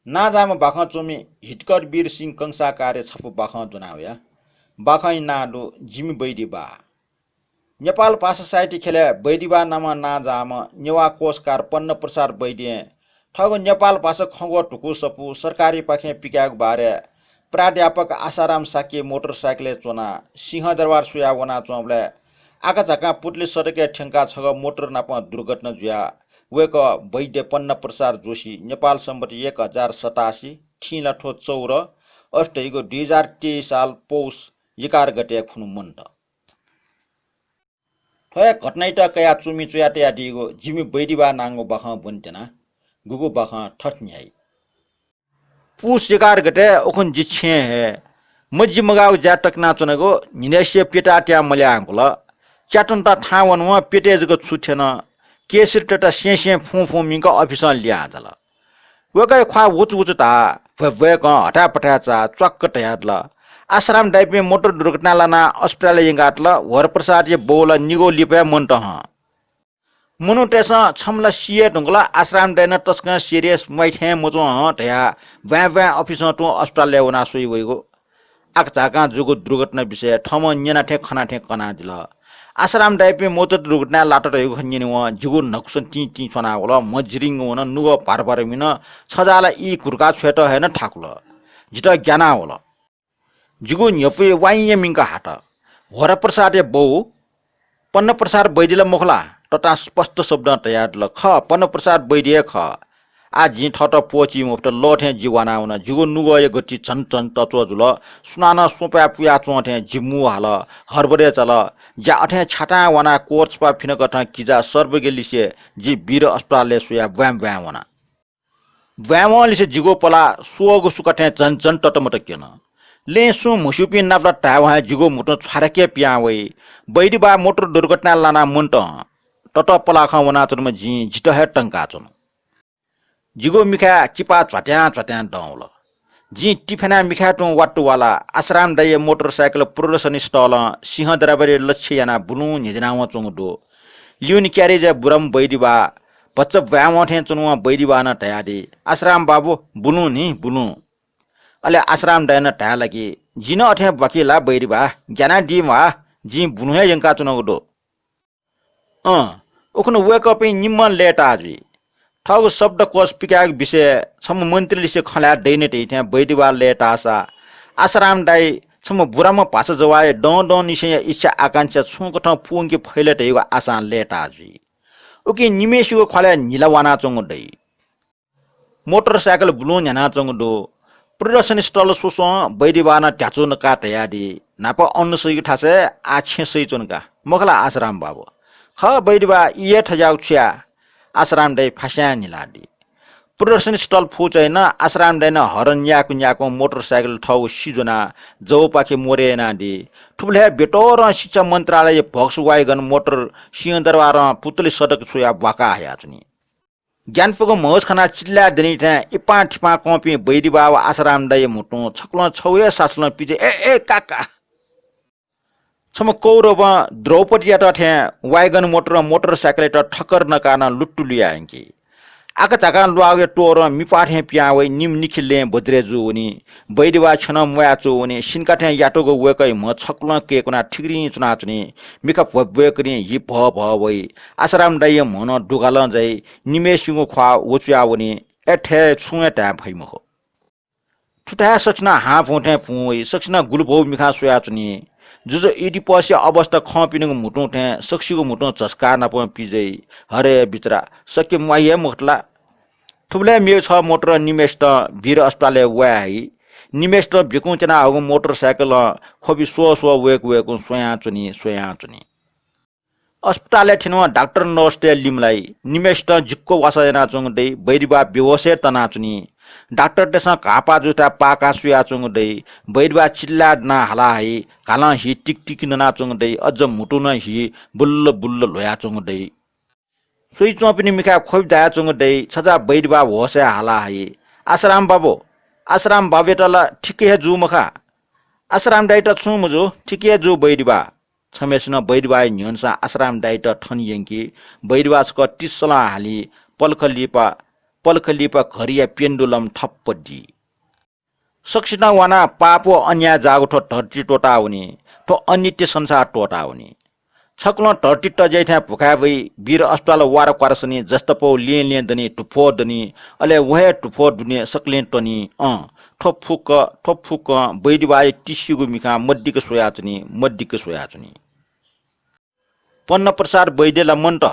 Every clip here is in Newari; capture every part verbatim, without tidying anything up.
नांजाःम्ह बाखं च्वमि हितकर वीर सिंह कंसाकारया छपु बाखं ज्वना वया। बाखंया नां दु जिमि बैदिबा। नेपाल भाषा साहित्य ख्यलय् बैदिबा नामं नांजाःम्ह नेवाः कोशकार पन्नप्रसाद बैद्यं थःगु नेपाल भाषा खँग्वः धुकू सफू सरकारयापाखें पिकायेगु बारे प्राध्यापक आशाराम शाक्य मोटरसाइकलय् च्वनाः सिंहदरबार स्वयाः वनाच्वंबलय् आकाझाकां पुतली सडकय् थ्यंकाः छगः मोटर नाप दुर्घटना जुयाः वय्कः बैद्य पन्नप्रसाद जोशी नेपाल संवत् एक हजार सतासी, थिंलाथ्व चौध, अथे धइगु दुई हजार तेइस साल पौष एघार गते खुन्हु मन्त। थ्व हे घटनायात कयाः च्वमि च्वयातयादीगु जिमि बैदिबा नांगु बाखं ब्वनेत्यना। गुगु बाखं थथे न्ह्याइ। पुस एघार गते उखुन्हु जि छेँय् हे मजिमगाःगु ज्या तकनाच्वनागु न्हिनय्सिया प्यताः त्यां मल्याः हंकुल। च्यातुन्त थाहां वनावं प्यतय् जक छु थ्यन, केसरी तता सें सें फुं फुं मिंक अफिसं लिहां झाल। वय्कःया ख्वाः वुचु वुचु धाः। भ्वय्भ्वय्कं हथाय् पथाय् चाः च्वाक्क धयादिल, आशाराम दाइपिं मोटर दुर्घटनाय् लानाः अस्पतालय् यंकातल। वरप्रसादया बौ ला निगू लिपा हे मन्त हं। मनूतय्सं छम्ह ला सी हे धुंकल, आशाराम दाइ नं तसकं serious, म्वाइ थें मच्वं हं धयाः ब्वाँय् ब्वाँय् अफिसं तुं अस्पतालय् वनाः स्वयावइगु। आकाझाकां जूगु दुर्घटना विषयय् थःम्हं न्यना थें खना थें कनादिल। आशाराम दाइपिं मोटर दुर्घटनाय् लात धइगु खँ न्यनेवं जिगु न्हकुसं तिं तिं च्वनावल। म्ह जिरिंग वन, नुगः भार भार मिन। छजाः ला ई घुर्का छ्वयेत हे नं थाकुल। जितः ग्यानावल। जिगु न्ह्यपुइ वाइँया मिंक हात। वरप्रसादया बौ पन्नप्रसाद बैद्य ला मखु ला? ततां स्पष्ट शब्दं धयादिल, खः, पन्नप्रसाद बैद्य हे खः। आः जिं थःत प्वःची मफुत, लः थें जि वानावन। जिगु नुगःया गति झन झन तच्वः जुल। सुनानं स्वपाय् पुयाच्वं थें जि मू हाल। हरबरय् चाल। ज्या अथें छ्यातां वानाः कोर्चपा फिनकथं किजा सर्वगलिसे जि वीर अस्पतालय् स्वयाः ब्वाँय् ब्वाँय् वना। ब्वाँय् वंलिसे जिगु पलाः स्वःगु सुका थें झन झन ततमत क्यन। लँय् सुं म्हस्यूपिं नाप ला धायेवं हे जिगु म्हुतुं छ्वाराके पिहां वइ। बैदिबा मोटर दुर्घटनाय् लानाः मन्त हं। ततः पलाखं वनाच्वनाम्ह जिं जितः हे तंकाच्वन। जिगु मिखाय् चिपा झ्वात्यां झ्वात्यां दं वल। जिं तिफ्यानाः मिखाय् तुं वात्तु वाला। आशाराम दाइया मोटरसाइकल प्रदर्शनी स्थलं सिंहदरबारया लक्ष्य यानाः बुलुं न्ह्यज्यानावं च्वंगु दु। लिउने क्यारेजय् बुराम्ह बैदिबा, भचा ब्वाँय् वं थें च्वनावं बैदिबानं धयादी, आशाराम बाबु, बुलुं नि, बुलुं। अले आशाराम दाइनं धायेला कि, जि नं अथें ब्वाकी ला बैदिबा, ग्यानादी म्वाः, जिं बुलुं हे यंकाच्वनागु दु। अँ, उखुन्हु वय्कःपिं निम्हं लय्ताः जुइ। थःगु शब्दकोश पिकायेगु विषयय् छम्ह मन्त्रीलिसे खँ ल्हाये दइनि धइथें बैदिबा लय्ताःसा आशाराम दाइ छम्ह बुराम्ह भाषा जवाःया दं दंनिसेंया इच्छा आकांक्षा छुं कथं पूवंके फइ ला धइगु आशां लय्ताः जुइ। उकिं निम्हय्सिगु ख्वालय् न्हिला वानाच्वंगु दइ। मोटरसाइकल बुलुं न्ह्यानाच्वंगु दु। प्रदर्शनी स्थल स्वस्वं बैदिबानं ध्याचु नकाः धयादी, न्हापा अन्न सइगु थासय् आः छेँ सइच्वन का, मखु ला आशाराम बाबु? खः बैदिबा, ई हे थज्याःगु छु याये? आशाराम दाइ फास्यां न्हिलादी। प्रदर्शनी स्थल फुचाइन आशाराम दाइनं हरन न्याकु न्याकुं मोटरसाइकल थःगु सि ज्वनाः जवपाखे मोरे यानादी। थुबलय् ब्यतोरं शिक्षा मन्त्रालयया Volkswagen मोटर सिंहदरबारं पुतली सडक छ्वयाः ब्वाका हयाच्वनी। ग्यानापुगु म्हगस खनाः चिल्लाय् दनि थें इपां थिपां कंपिं बैदिबा व आशाराम दाइया म्हुतुं छकलं छगू हे सासलं पिज्या, ए, ए, का, का। छम्ह कौरवं द्रौपदीयात थें Wagon मोटरं मोटरसाइकलयात ठक्कर नकाः नं लुत्तु लुया यंकी। आकाझाकां ल्वाःगुया तोरं मिपाः थें पिहां वइ, निम्ह निखि लँय् बज्रय् जूवनी। बैदिबा छ्यलं म्वायाच्वंवनी, सिन्का थें यातूगु वय्कःया म्ह छकलं कय्कुनाः थिग्रिं च्वनाच्वनी। मिखा भ्वय्भ्वय् करिं हि भः भः वइ। आशाराम दाइया म्ह नं दुघालं जाइ, निम्हय्सिगु ख्वाः वचुयावनी। अथे छुं हे धाये फइ मखु। थुथाय् सकसिनं हां भुं थें भुं वइ, सकसिनं गुलुभौ मिखां स्वयाच्वनी। जुजु इडिपसया अवस्था खंपिनिगु म्हुतुं थें सकसिगु म्हुतुं झसकाः नापं पिज्याइ। हरे बिचरा, सकि म्वाइ हे मखुत ला? थुबलय् मेगु छगः मोटरं निम्हय्सितं वीर अस्पतालय् वाये हइ। निम्हय्सितं बिकुं त्यानाहःगु मोटरसाइकलं ख्वबि स्वः स्वः वय्कू वय्कुं स्वयाच्वनी, स्वयाच्वनी। अस्पतालय् थ्यनेवं डाक्टर नर्सतय् लिमलाइ। निम्हय्सितं जिक्क वासः यानाच्वंगु दइ। बैदिबा बेहोसय् तनाच्वनी। डाक्टरतय्सं घाःपाः जूथाय् पाकां स्वयाच्वंगु दइ। बैदिबा चिल्लाय् दनाः हाला हइ। घालं हि टिकटिक ननाच्वंगु दइ। अझ म्हुतुं नं हि बुल्ल बुल्ल ल्ह्वयाच्वंगु दइ। स्वइच्वंपिनि मिखाय् ख्वबि दायाच्वंगु दइ। छजाः बैदिबा होसय् हाला हइ, आशाराम बाबु, आशाराम बाबुयात ला ठीक हे जू मखा। आशाराम दाइयात छुं मजू, ठीक हे जू बैदिबा। छम्हय्सिनं बैदिबाया न्ह्यःने सां आशाराम दाइयात थन यंकी। बैदिबा छकः तिसलं हाली, पलख लिपा पलख लिपा घडिया पेन्डुलम ठप्प दी। सकसितं वानाः पाप व अन्याय जाःगु थ्व धरती त्वःतावनी, थ्व अनित्य संसार त्वःतावनी। छकलं धरती तज्याइ थें भुखाय् वइ, वीर अस्पताल वार क्वार सनी, जस्तपौ ल्यं ल्यं दनी, धुफ्वः दनी, अले व हे धुफ्वः दुने सकलें तनी। अँ, थ्व फुक्क, थ्व फुक्कं बैद्यबाःया तिसिगु मिखां मदिक्क स्वयाच्वनी, मदिक्क स्वयाच्वनी। पन्नप्रसाद वैद्य ला मन्त।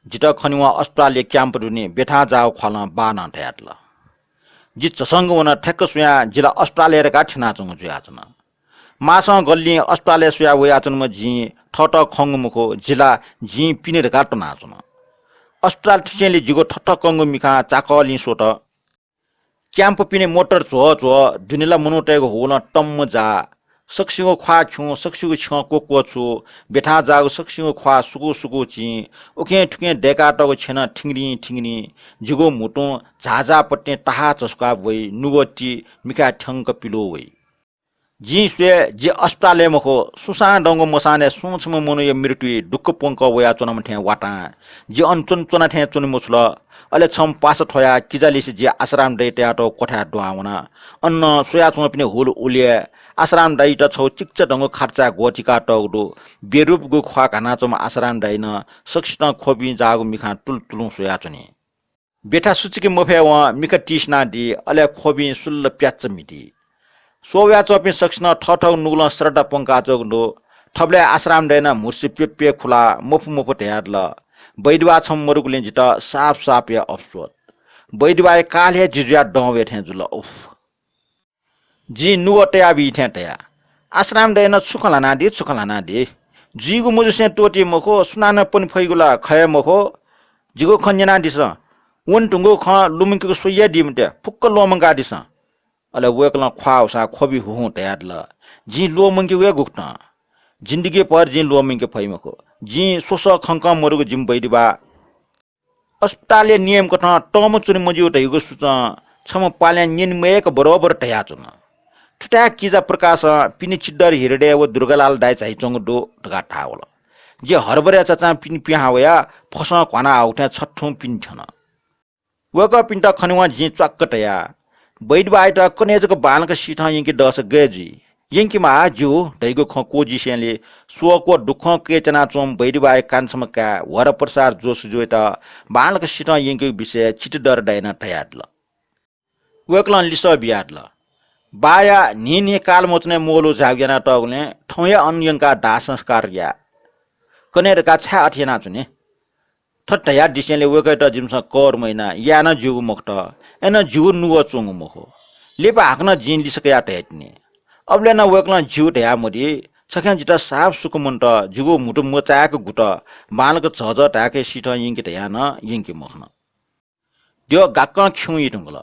जितः खनेवं अस्पतालया क्याम्प दुने ब्यथां जाःगु ख्वालं बाःनं धयादिल। जि झसंक वन, ठ्याक्क स्वयां जि ला अस्पतालय् धकाः थ्यनाच्वंगु जुयाच्वन। मासं गल्लिं अस्पतालय् स्वयाः वयाच्वनाम्ह जिं थःत खंगु मखु, जि ला जिं पिने धकाः तनाच्वन। अस्पताल थुसेंलि जिगु थथकंगु मिखां चाकःलिं स्वत। क्याम्प पिने मोटर झ्वः झ्वः दुने ला मनूतय्गु हुलं तम्म जाः। सकसिगु ख्वाः खिउँ, सकसिगु छ्यं क्वक्वछु, ब्यथां जाःगु सकसिगु ख्वाः सुकु सुकु चिं, उखें थुखें दय्कातःगु छेँ नं थिंगरिं थिंगरिं, जिगु म्हुतुं झाःझाःपतिं तहाः झसुकाः ब्वइ, नुगः ति, मिखाय् थ्यंक पिलू वइ। जिं स्वये, जि अस्पतालय् मखु, सुसां दंगु मसानय् सुं छम्ह मनूया मृत्युइ दुःख प्वंक वयाच्वनाम्ह थें वातां जि अन च्वनाच्वना थें च्वने मछुल। अले छम्ह पासा थ्वयाः किजालिसे जि आश्राम दाइ तयातःगु क्वथाय् दुहां वना। अन स्वयाच्वंपिनि हुल उलय् आश्राम दाइयात छगू चिकिचा धंगु खाटाचाय् ग्वःतिकातःगु दु। बेरूपगु ख्वाः घानाच्वंम्ह आश्राम दाइनं सकसितं ख्वबिं जाःगु मिखां तुलुतुलुं स्वयाच्वनी। ब्यथा सुचुके मफयेवं मिखा तिसिनादी, अले ख्वबिं सुल्ल प्याच्च मिदी। स्ववयाच्वंपिं सकसिनं थःथःगु नुगलं श्रद्धा प्वंकाच्वंगु दु। थबलय् आश्राम दाइनं म्हुतुसे प्यप्यः खुलाः मफु मफु धयादिल। बैद्यबाः छम्ह मदुगुलिं जितः साप साप हे अफसोस। बैद्यबाःया काल हे जि जुयाः दं वये थें जुल। उफ। जिं नुगः तयाबी थें तया। आश्राम दाइनं छु खँ ल्हानादी, छु खँ ल्हानादी। जुइगु मजुसें त्वःती मखु, सुनानं पने फइगु ला खः हे मखु। जिगु खँ न्यनादिसँ। वने धुंगु खँ लुमंकेगु स्वयादी मते, फुक्क ल्वःमंकादिसँ। अले वय्कलं ख्वाः हुसां ख्वबि हुहुं धयादिल, जिं ल्वःमंकेगु हे गुकथं? जिन्दगी भर जिं ल्वःमंके फइ मखु। जिं स्वसः खंकं मदुगु जिमि बैद्यबाः। अस्पतालया नियमकथं तःम्ह च्वने मज्यू धइगु सुचं छम्ह पालें न्यने मयय्क बरोबर धयाच्वन। थुथाय् किजा प्रकाशं पिने चिद्दर हृदय व दुर्गालाल दाइ झाइच्वंगु दु धकाः धाः वल। जि हरबरय् चाचां पिने पिहां वयाः फसं घ्वाना हाःगु थें छथुं पिने थ्यन। वय्कःपिन्त खनेवं जिं च्वाक्क तया। बैद्यबाःयात कन्हय् जक बांलाक सिथं यंके दःसा गय् जुइ? यंकेमाः ज्यू धइगु खँ क्वजिसेंलि शोक व दुःखं कय्च्यानाच्वंम्ह बैद्यबाःया कान्छाम्ह काय् वरप्रसाद जोशीजुयात बांलाक सिथं यंकेगु विषय चितडर दाइनं धयादिल। वय्कलं लिसः बियादिल, बाःया न्हिं न्हिं कालमोचनय् मोलू झायेगु यानातःगुलिं थौं हे अन यंकाः दाह संस्कार या। कन्हय् धकाः छाय् अथे यानाच्वने? थथे धयादिसेंलि वय्कःयात जिमिसं कर मयाना, याये नं ज्यूगु मखुत, अय्नं जिगु नुगः च्वंगु मखु। लिपा हाकनं जिं लिसः कयाः धयातिनि। अबलय् नं वय्कलं ज्यू धयामदी, छखें जितः साप सुख मन्त, जिगु म्हुतु मचाय्क गुत, बांलाक झःझः धाय्क सिथं यंके धयाः नं यंके मखन। द्यः गाक्कं खिउँइ धुंकल।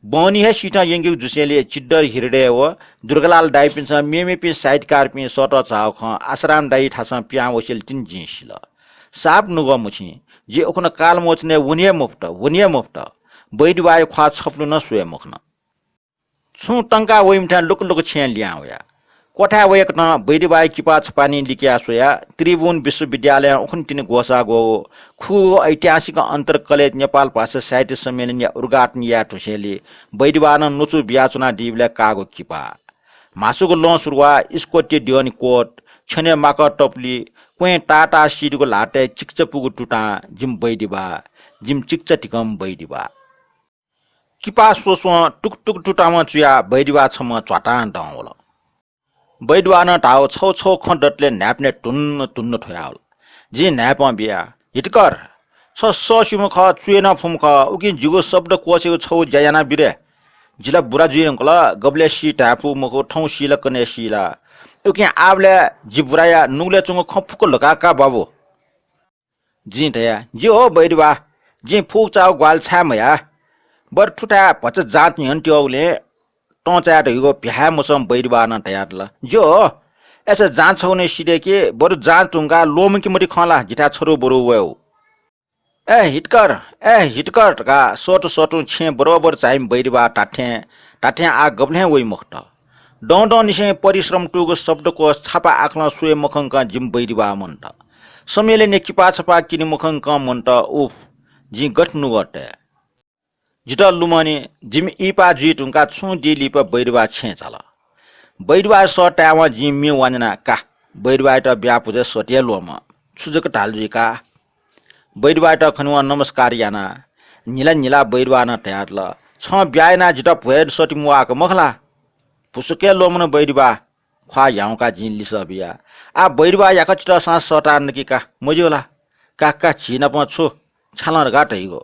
बहनी हे सिथं यंकेगु जुसेंलि चिद्दर हृदय व दुर्गालाल दाइपिन्सं मेमेपिं साहित्यकारपिं सःतः झाःगु खँ आश्राम दाइ थासं पिहां वसेंलि तिनि जिं सिल। साप नुगः मछिं, जि उखुन्हु कालमोचनय् वने हे मफुत, वने हे मफुत। बैद्यबाःया ख्वाः छपुलु नं स्वये मखन। छुं तंकाः वइम्ह थें लुक लुक छेँय् लिहां वया। क्वथाय् वय्कलं बैद्यबाःया किपा छपानिं लिकयाः स्वयाः त्रिभुवन विश्वविद्यालयं उखुन्हु तिनि ग्वसाः ग्वःगु खुगू ऐतिहासिक अन्तर कलेज नेपाल भाषा साहित्य सम्मेलनया उद्घाटन याये धुंसेंलि बैद्यबाःनं न्वचु बियाच्वनादीबलय् काःगु किपा। म्हासुगु लँसुरुवाः, स्कोटया द्यःने कोट, छ्यनय् माकः तपुलि, क्वँय् ताःताः सिधुगु ल्हातय् चिकिचा पुगु तुतां जिमि बैद्यबाः, जिमि चिकिचा धिकःम्ह बैद्यबाः। किपा स्वस्वं टुक टुक तुतावं चुयाः बैद्यबाः छम्ह झ्वातां दं वल। बैद्यबाःनं धाःगु छगू छगू खँ दतले न्हाय्पनय् धुन्न धुन्न थ्वयावल। जिं न्हाय्पं बिया, हितकर, छ सःस्यूम्ह खः, चुये नं फुम्ह खः, उकिं जिगु शब्दकोशयागु छगू ज्या यानाबि रे। जि ला बुरा जुइ धुंकल, गबलय् सी धाये फु मखु, थौं सी ला कन्हय् सी ला। उकिं आःबलय् जि बुराया नुगलय् च्वंगु खँ फुक्क ल्ह्वका का बाबु। जिं धया, ज्यू हो बैद्यबाः, जिं फुक्क चाःगु ग्वाहालि छाय् मयाः? बरु थुथाय् भचा जाँच न्ह्यःने त्यःगुलिं तं चाये धइगु भ्याये मसःम्ह बैद्यबाःनं धयादिल, ज्यू हो, अय्सा जाँच छगुने सिधय्कि, बरु जाँच धुंकाः ल्वःमंके मते खं ला जिथाय् छरु बरु वयेगु। ए हितकर, ए हितकर धकाः सःतुं सःतुं छेँय् बरोबर झाइम्ह बैद्यबाः धात्थें धात्थें आः गबलें वइ मखुत। दँ दँनिसें परिश्रम तूगु शब्दकोश छापा आखलं स्वये मखंकं जिमि बैद्यबाः मन्त। सम्मेलनय् किपा छपा किने मखंकं मन्त। उफ, जिं गथे नुगः तये? जितः लुमंनि, जिमि इहिपा जुइ धुंकाः छुं दिं लिपा बैदुबाः छेँय् झाल। बैदुबाःया सः तायेवं जिं म्ये वान्यना का, बैदुबाःयात ब्याहा पुजा सःते ल्वःमं, छु जक धाल जुइ का। बैदुबाःयात खनेवं नमस्कार याना न्हिला न्हिला बैदुबानं धयादिल, छं ब्याहा यानाः जितः भ्वय् सःते म्वाःक मखु ला? फुसुके ल्वःमन बैदुबाः, ख्वाः ह्याउँकाः जिं लिसः बिया। आः बैदुबाः याकःचितःसां सःता नकि का, मज्यू ला? का का, झी नाप छु छ्यालं धकाः धइगु।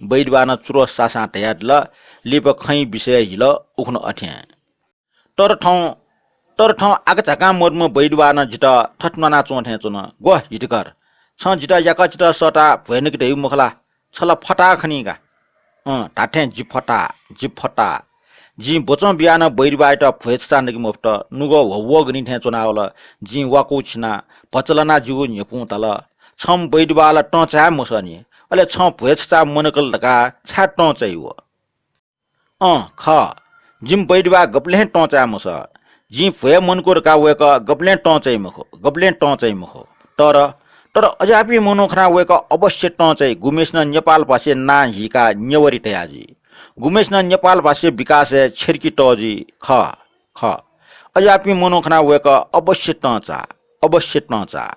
बैदुबानं चुरोट सासां धयादिल, लिपा खँय् विषय हिल, उखुन्हु अथें। तर थौं, तर थौं आकाझाकां मदुम्ह बैदुबानं जितः थथे न्वानाच्वं थें च्वन, ग्व हितकर, छं जितः याकःचितः सःताः भ्वय् नके धइगु मखु ला? छ ला फताः खनी का। अँ, धात्थें जि फताः, जि फताः। जिं बचं बियाः नं बैदुबाःयात भ्वय् छचाः नके मफुत। नुगः ह्वःह्वःगुलिं थें च्वनावल। जिं वाकू छिना भचा लानाः जिगु न्ह्यपुं धाल, छम्ह बैदुबाः ला तं चाये मसः नि। अले छं भ्वय् छचाः मनकल धकाः छाय् तं चाइ व? अँ, खः। जिमि बैदुबाः गबलें तं चाये मसः। जिं भ्वय् मनकू धकाः वय्कः गबलें तं चाइ मखु, गबलें तं चाइ मखु। तर, तर अज्याःपिं मनू खनाः वय्कः अवश्य तं चाइ, गुम्हेसिनं नेपाल भाषाय् नां हीकाः नेवारी तया जुइ। गुम्हेसिनं नेपाल भाषाया विकासय् छेर्की तः जुइ। खः, खः। अज्याःपिं मनू खनाः वय्कः अवश्य तं चाः, अवश्य तं चाः।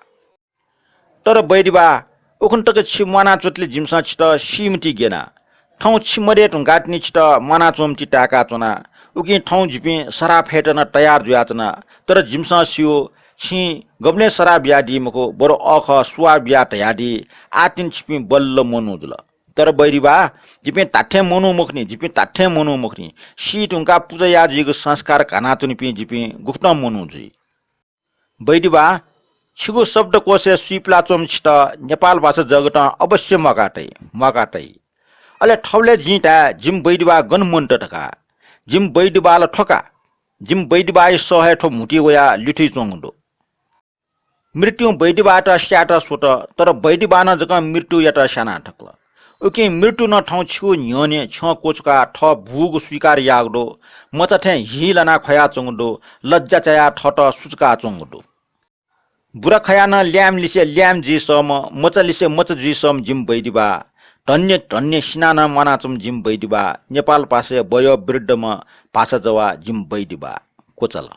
तर बैदुबाः, उखुन्हु तक छि म्वानाच्वंतले जिमिसं छितः सीम्हति ग्यना। थौं छि मदये धुंकाः तिनि छितः म्वानाच्वंम्हति ताय्काच्वना। उकिं थौं जिपिं सराः फयेत नं तयार जुयाच्वना। तर जिमिसं स्यू, छिं गबलें सराः बियादी मखु, बरु अःखः सुवाः बियाः धयादी। आः तिनि छिपिं बल्ल मनू जुल। तर बैदुबाः, जिपिं धात्थें मनू मखुनि, जिपिं धात्थें मनू मखुनि। सी धुंकाः पुजा याः जुइगु संस्कार घानाच्वनीपिं जिपिं गुकथं मनू जुइ? बैदुबाः, छिगु शब्दकोशय् सुइपुलाच्वंम्ह छितः नेपाल भाषा जगतं अवश्य म्वाका तइ, म्वाका तइ। अले थौबलय् जिं धाये, जिमि बैदुबाः गन मन्त धकाः। जिमि बैदुबाः ला थ्व का। जिमि बैदुबाःया सः हे थ्व म्हुतुइ वयाः लिथुइच्वंगु दु। मृत्युं बैदुबाःयात स्यायेत स्वत, तर बैदुबाःनं जकं मृत्युयात स्याना थकल। उकिं मृत्युं नं थौं छिगु न्ह्यःने छ्यं क्वछुकाः थः बूगु स्वीकार याःगु दु। मचा थें हि लानाः ख्वयाच्वंगु दु। लज्जा चायाः थःत सुचुकाच्वंगु दु। बुरा खयाः नं ल्याय्म्हलिसे ल्याय्म्ह जुइ सःम्ह, मचालिसे मचा जुइ सःम्ह जिमि बैदुबाः। धन्य, धन्य, सिनाः नं म्वानाच्वंम्ह जिमि बैदुबाः। नेपाल भाषाया वयोवृद्धम्ह भाषाजवाः जिमि बैदुबाः। क्वचाल।